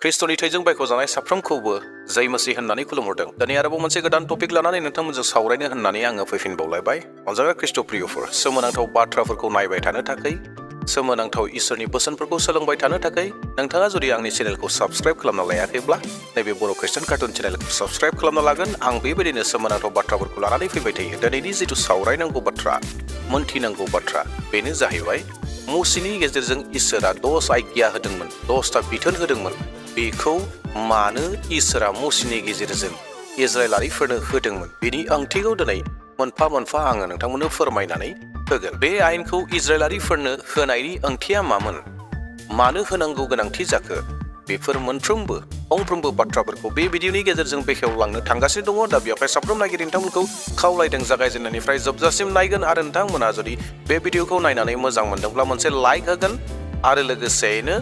ख्रिस्ट'नि थैजों बायख'जानाय साफ्रोमखौबो जय मासि होननानै खुलुमहरदों। दिनै आरोबाव मोनसे गोदान टपिक लानानै नोंथांमोनजों सावरायनो होननानै आङो फैफिनबावलायबाय। अनजाग्रा ख्रिस्ट' प्रियफोर, सोमोनांथाव बाथ्राफोरखौ नायबाय थानो थाखाय, सोमोनांथाव इसोरनि बोसोनफोरखौ सोलोंबाय थानो थाखाय नोंथाङा जुदि आंनि चेनेलखौ साबस्क्राइब खालामना लायाखैब्ला नैबे बर' ख्रिस्टियान कार्टुन चेनेलखौ साबस्क्राइब खालामना लागोन। आं बेबायदिनो सोमोनांथाव बाथ्राफोरखौ लानानै फैबाय थायो। दिनैनि जिथु सावरायनांगौ बाथ्रा, मोनथिनांगौ बाथ्रा, बेनो जाहैबाय मुसिनि गेजेरजों इसोरा 10 आज्ञा होदोंमोन, 10ता बिथोन होदोंमोन। बेखौ मानो इसोरा मुसिनि गेजेरजों इजराइलारिफोरनो होदोंमोन, बेनि ओंथिखौ दिनै मोनफा मोनफा आङो नोंथांमोननो फोरमायनानै होगोन। बे आयेनखौ इजराइलारिफोरनो होनायनि ओंथिया मामोन, मानो होनांगौ गोनांथि जाखो, बेफोर मोनफ्रोमबो बाथ्राफोरखौ बे भिडिअनि गेजेरजों बेखेवलांनो थांगासिनो दङ। दा बेवहाय साफ्रोम नायगिरि नोंथांमोनखौ खावलायदों जागायजेननायनिफ्राय जोबजासिम नायगोन आरो नोंथांमोना जुदि बे भिडिअखौ नायनानै मोजां मोनदोंब्ला मोनसे लाइक होगोन आरो लोगोसेयैनो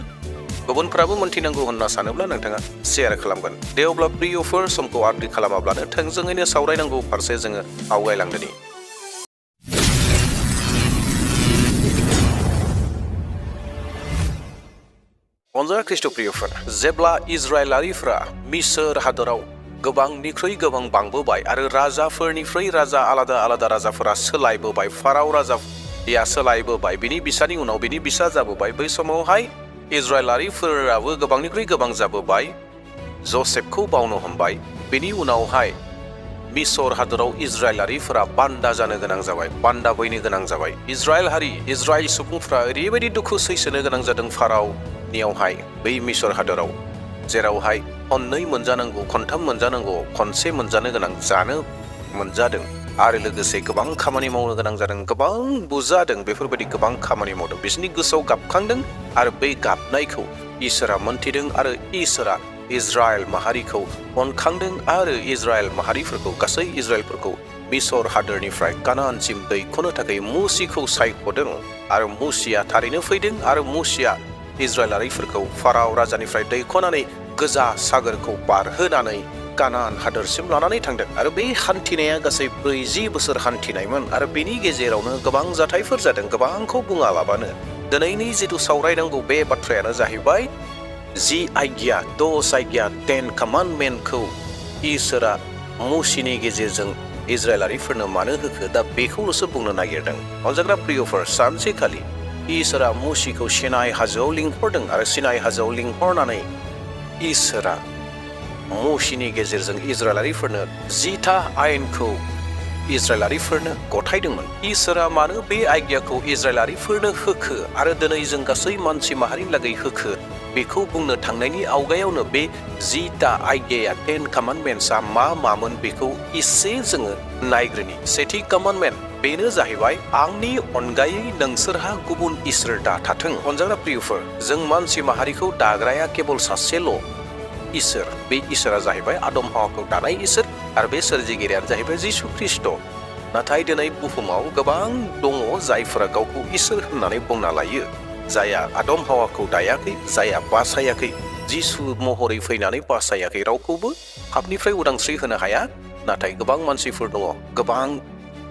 गुबुनफ्राबो मोनथिनांगौ होनना सानोब्ला नोंथाङा शेयार खालामगोन। दे अब्ला प्रियफोर, समखौ आद्रि खालामाब्लानो थोंजोङैनो सावरायनांगौ फारसे जोङो आवगायलांदोनि। अनजाग्रा ख्रिस्ट' प्रियफोर, जेब्ला इजराइलारिफ्रा मिसर हादराव गोबांनिख्रुइ गोबां बांबोबाय आरो राजाफोरनिख्रुइ राजा आलादा राजाफोरा सोलायबोबाय, फाराव राजाया सोलायबोबाय, बिनि बिसानि उनाव बिनि बिसा जाबोबाय, बै समावहाय इजराइलारिफोराबो गोबांनिख्रुइ गोबां जाबोबाय, जसेफखौ बावनो हमबाय। बेनि उनावहाय मिसर हादराव इजराइलारिफोरा बान्दा जानो गोनां जाबाय, बान्दा बैनो गोनां जाबाय। इजराइल सुबुंफ्रा ओरैबायदि दुखु सैसोनो गोनां जादों फारावनियावहाय, बै मिसर हादराव, जेरावहाय खननै मोनजानांगौ, खनथाम मोनजानांगौ, खनसे मोनजानो गोनां जानो मोनजादों आरो लोगोसे गोबां खामानि मावनो गोनां जादों, गोबां बुजादों, बेफोरबायदि गोबां खामानि मावदों। बिसोरनि गोसोआव गाबखांदों आरो बै गाबनायखौ इसोरा मोनथिदों आरो इसोरा इजराइल माहारिखौ अनखांदों आरो इजराइल माहारिफोरखौ, गासै इजराइलफोरखौ मिसर हादोरनिफ्राय कानानसिम दैख'नो थाखाय मुसिखौ सायख'दों आरो मुसिया थारैनो फैदों आरो मुसिया इजराइलारिफोरखौ फाराव राजानिफ्राय दैख'नानै गोजा सागोरखौ बारहोनानै कानान हादोरसिम लानानै थांदों आरो बे हान्थिनाया गासै 40 बोसोर हान्थिनायमोन आरो बेनि गेजेरावनो गोबां जाथायफोर जादों। गोबांखौ बुङालाबानो दिनैनि जिथु सावरायनांगौ बे बाथ्रायानो जाहैबाय 10 आज्ञा, 10 कमान्डमेन्टखौ इसोरा मुसिनि गेजेरजों इजराइलारिफोरनो मानो होखो, दा बेखौल'सो बुंनो नागिरदों। अनजाग्रा प्रियफोर, सानसेखालि इसोरा मुसिखौ सिनाइ हाजोआव लिंहरदों आरो सिनाइ हाजोआव लिंहरनानै इसोरा मुसिनि गेजेरजों इजराइलारिफोरनो 10ता आयेनखौ इजराइलारिफोरनो गथायदोंमोन। इसोरा मानो बे आज्ञाखौ इजराइलारिफोरनो होखो आरो दिनै जों गासै मानसि माहारिनि लागै होखो, बेखौ बुंनो थांनायनि आवगायावनो बे 10ता आज्ञाया, 10 कमान्डमेन्ट्सआ मामोन बेखौ एसे जोङो नायग्रोनि। सेथि कमान्डमेन्ट, बेनो जाहैबाय आंनि अनगायै नोंसोरहा गुबुन इसोर दाथाथों। अनजाग्रा प्रियफोर, जों मानसि माहारिखौ दाग्राया केबल सासेल' इसोर, बे इसोरा जाहैबाय आदम हावाखौ दानाय इसोर आरो बे सोरजिगिरियानो जाहैबाय जिसु ख्रिस्ट'। नाथाय दिनै बुहुमाव गोबां दङ जायफोरा गावखौ इसोर होननानै बुंना लायो, जायहा आदम हावाखौ दायाखै, जायहा बासायाखै, जिसु महरै फैनानै बासायाखै, रावखौबो पापनिफ्राय उदांस्रि होनो हाया। नाथाय गोबां मानसिफोर दङ, गोबां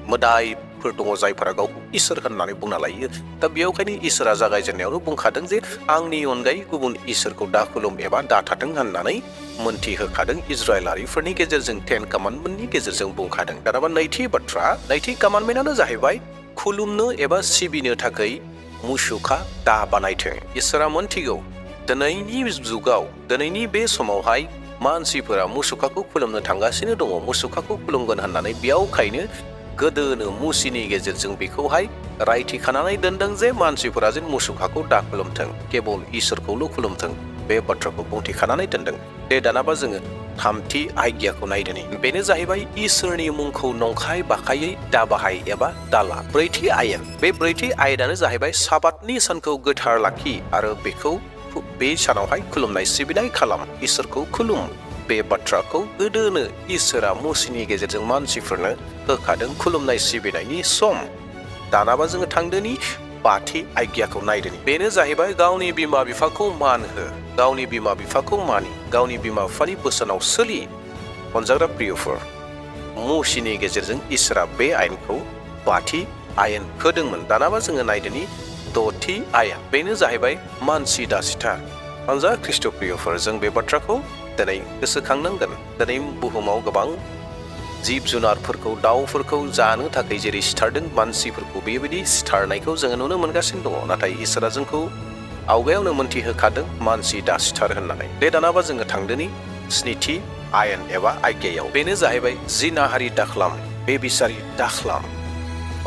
मोदायफोर दङ जायफोरा गावखौ इसोर होननानै बुंना लायो। दा बेयावखायनो इसोरा जागायजेननायावनो बुंखादों जे आंनि अनगायै गुबुन इसोरखौ दा खुलुम एबा दाथाथों होननानै मोनथिहोखादों। इजराइलारिफोरनि गेजेरजों 10 कमान्डमेन्टनि गेजेरजों बुंखादों। दानाबा नैथि बाथ्रा, नैथि कमान्डमेन्टआनो जाहैबाय खुलुमनो एबा सिबिनो थाखाय मुसुखा दा बानायथों। इसोरा मोनथिगौ दिनैनि जुगाव, दिनैनि बे समावहाय मानसिफोरा मुसुखाखौ खुलुमनो थांगासिनो दङ, मुसुखाखौ खुलुमगोन होननानै। बेयावखायनो गोदोनो मुसिनि गेजेरजों बेखौहाय रायथिखानानै दोनदों जे मानसिफोरा जेन मुसुखाखौ दा खुलुमथों, केबल इसोरखौल' खुलुमथों, बे बाथ्राखौ बुंथिखानानै दोनदों। दे दानाबा जोङो थामथि आज्ञाखौ नायदोनि। बेनो जाहैबाय इसोरनि मुंखौ नंखाय बाखायै दा बाहाय एबा दाला। ब्रैथि आयेन, बे ब्रैथि आयेनानो जाहैबाय साबातनि सानखौ गोथार लाखि आरो बेखौ बे सानावहाय खुलुमनाय सिबिनाय खालाम, इसोरखौ खुलुम। बे बाथ्राखौ गोदोनो इसोरा मुसिनि गेजेरजों मानसिफोरनो होखादों, खुलुमनाय सिबिनायनि सम। दानाबा जोङो थांदोनि बाथि आज्ञाखौ नायदोनि। बेनो जाहैबाय गावनि बिमा बिफाखौ मान हो, गावनि बिमा बिफाखौ मानि, गावनि बिमा बिफानि बोसोनाव सोलि। अनजाग्रा प्रियफोर, मुसिनि गेजेरजों इसोरा बे आयेनखौ बाथि आयेन होदोंमोन। दानाबा जोङो नायदोनि द'थि आयेन, बेनो जाहैबाय मानसि दासिथा। अनजा ख्रिस्ट' प्रियफोर जों बे बाथ्राखौ दिनै गोसोखांनांगोन। दिनै बुहुमाव गोबां जिब जुनारफोरखौ दाउफोरखौ जानो थाखाय जेरै सिथारदों मानसिफोरखौ बेबायदि सिथारनायखौ जोङो नुनो मोनगासिनो दङ। नाथाय इसोरा जोंखौ आवगायावनो मोनथिहोखादों मानसि दा सिथार होननानै। दे दानाबा जोङो थांदोनि स्निथि आयेन एबा आज्ञायाव। बेनो जाहैबाय जिनाहारि दाख्लाम, बेबिसारि दाख्लाम।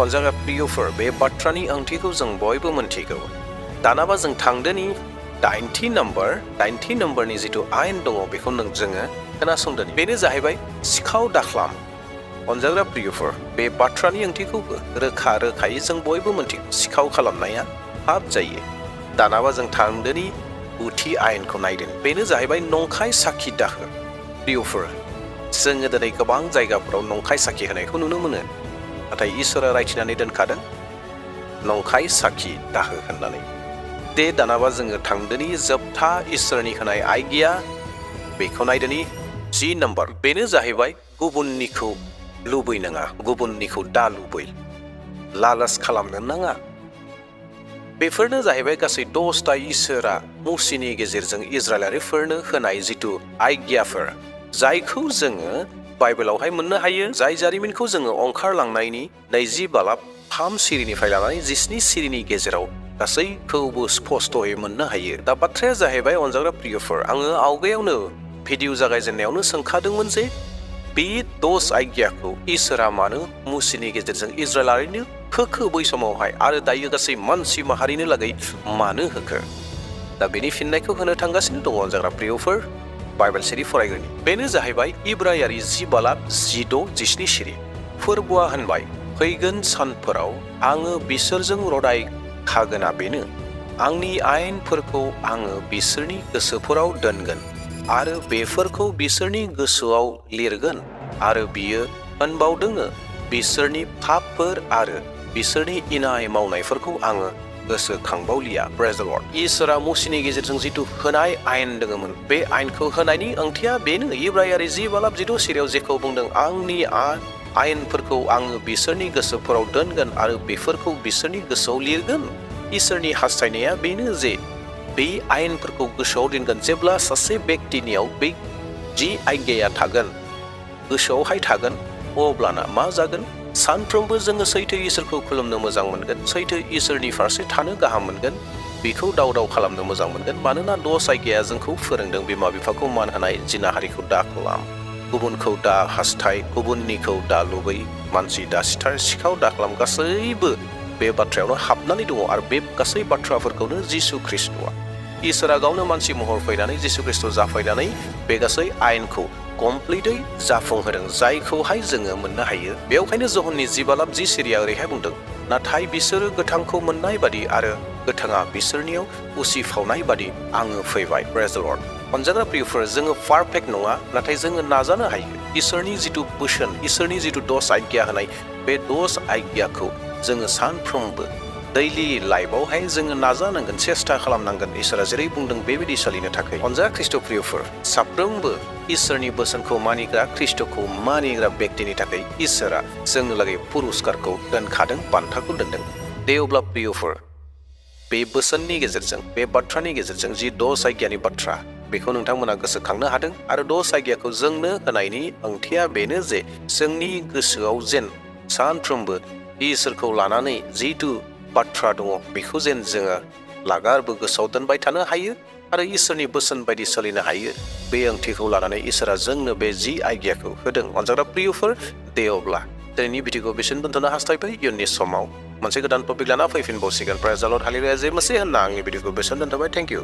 अनजाग्रा प्रियफोर बे बाथ्रानि ओंथिखौ जों बयबो मोनथिगौ। दानाबा जों थांदोनि 90 नम्बरनि जिथु आयेन दङ बेखौ जोङो खोनासंदोनि। बेनो जाहैबाय सिखाव दाख्लाम। अनजाग्रा प्रियफोर बे बाथ्रानि ओंथिखौबो रोखा रोखायै जों बयबो मोनथिगौ। सिखाव खालामनाया पाप जायो। दानाबा जों थांदोनि 9थि आयेनखौ नायदों। बेनो जाहैबाय नंखाय साखि दाहो। प्रियफोर जोङो दिनै गोबां जायगाफोराव नंखाय साखि होनायखौ नुनो मोनो। नाथाय इसोरा रायथिनानै दोनखादों नंखाय साखि दाहो होननानै। दे दानाबा जोङो थांदोनि जोबथा इसोरनि होनाय आज्ञा बेखौ नायदोनि 10 नम्बर। बेनो जाहैबाय गुबुननिखौ लुबैनाङा, गुबुननिखौ दा लुबै, लालस खालामनो नाङा। बेफोरनो जाहैबाय गासै 10ता इसोरा मुसिनि गेजेरजों इजराइलारिफोरनो होनाय जिथु आज्ञाफोर, जायखौ जोङो बाइबेलावहाय मोननो हायो। जाय जारिमिनखौ जोङो ओंखारलांनायनि 20 बालाब 3 सिरिनिफ्राय लानानै 17 सिरिनि गेजेराव गासैखौबो स्पष्टयै मोननो हायो। दा बाथ्राया जाहैबाय अनजाग्रा प्रियफोर, आङो आवगायावनो भिडिअ जागायजेननायावनो सोंखादोंमोन जे बे 10 आज्ञाखौ इसोरा मानो मुसिनि गेजेरजों इजराइलारिनो होखो बै समावहाय, आरो दायो गासै मानसि माहारिनो लागै मानो होखो? दा बेनि फिननायखौ होनो थांगासिनो दङ अनजाग्रा प्रियफोर बाइबेल सिरि फरायग्रोनि। बेनो जाहैबाय इब्रायारि 10 बालाब 16-17 सिरि। फोरबुआ होनबाय फैगोन सानफोराव आङो बिसोरजों रदाय खागोना बेनो, आंनि आयेनफोरखौ आङो बिसोरनि गोसोफोराव दोनगोन आरो बेफोरखौ बिसोरनि गोसोआव लिरगोन। आरो बियो होनबावदोंनो बिसोरनि पापफोर आरो बिसोरनि इनाय मावनायफोरखौ आङो गोसोखांबावलिया। प्रेज द लर्ड। इसोरा मुसिनि गेजेरजों जिथु होनाय आयेन दङमोन, बे आयेनखौ होनायनि ओंथिया बेनो। इब्रायारि 10 बालाब 16 सिरियाव जेखौ बुंदों आंनि आयेनफोरखौ आङो बिसोरनि गोसोफोराव दोनगोन आरो बेफोरखौ बिसोरनि गोसोआव लिरगोन। इसोरनि हास्थायनाया बेनो जे बे आयेनफोरखौ गोसोआव दोनगोन। जेब्ला सासे बेक्तिनियाव बे 10 आज्ञाया थागोन, गोसोआवहाय थागोन, अब्लाना मा जागोन? सानफ्रोमबो जोङो सैथो इसोरखौ खुलुमनो मोजां मोनगोन, सैथो इसोरनि फारसे थानो गाहाम मोनगोन, बेखौ दाव खालामनो मोजां मोनगोन। मानोना 10 आज्ञाया जोंखौ फोरोंदों बिमा बिफाखौ मान होनाय, जिनाहारिखौ दा खालाम, गुबुनखौ दा हास्थाय, गुबुननिखौ दा लुबै, मानसि दा सिथार, सिखाव दा खालाम। गासैबो बे बाथ्रायावनो हाबनानै दङ। आरो बे गासै बाथ्राफोरखौनो जिसु ख्रिस्ट'आ, इसोरा गावनो मानसि महर फैनानै जिसु ख्रिस्ट' जाफैनानै बे गासै आयेनखौ कमप्लिटै जाफुंहोदों, जायखौहाय जोङो मोननो हायो। बेवखायनो जहननि 10 बालाब 10 सिरिया ओरैहाय बुंदों, नाथाय बिसोरो गोथांखौ मोननाय बादि आरो गोथाङा बिसोरनियाव उसिफावनाय बादि आङो फैबाय। प्रेज द लर्ड। अनजाग्रा प्रियफोर जोङो पारफेक्ट नङा, नाथाय जोङो नाजानो हायो। इसोरनि जिथु बोसोन, इसोरनि जिथु 10 आज्ञा होनाय, बे 10 आज्ञाखौ जोङो सानफ्रोमबो दैलि लाइफआवहाय जोङो नाजानांगोन, सेस्था खालामनांगोन इसोरा जेरै बुंदों बेबायदि सोलिनो थाखाय। अनजाग्रा ख्रिस्ट' प्रियफोर साफ्रोमबो इसोरनि बोसोनखौ मानिग्रा, ख्रिस्ट'खौ मानिग्रा बेक्तिनि थाखाय इसोरा जोंनो लागै पुरस्कारखौ दोनखादों, बान्थाखौ दोनदों। दे अब्ला प्रियफोर बे बोसोननि गेजेरजों, बे बाथ्रानि गेजेरजों जि 10 आज्ञानि बाथ्रा बेखौ नोंथांमोना गोसोखांनो हादों। आरो 10 आज्ञाखौ जोंनो होनायनि ओंथिया बेनो जे जोंनि गोसोआव जेन सानफ्रोमबो इसोरखौ लानानै जिथु बाथ्रा दङ बेखौ जेन जोङो लागारबो गोसोआव दोनबाय थानो हायो आरो इसोरनि बोसोन बायदि सोलिनो हायो। बे ओंथिखौ लानानै इसोरा जोंनो बे 10 आज्ञाखौ होदों। अनजाग्रा प्रियफोर दे अब्ला दिनैनि भिडिअखौ बेसिम दोनथ'नो हास्थायबाय। इयुननि समाव मोनसे गोदान टपिक लाना फैफिनबावसिगोन। प्रेज द लर्ड। हालेलुया। जय मासि होनना आंनि भिडिअखौ बेसिम दोनथ'बाय। Thank you.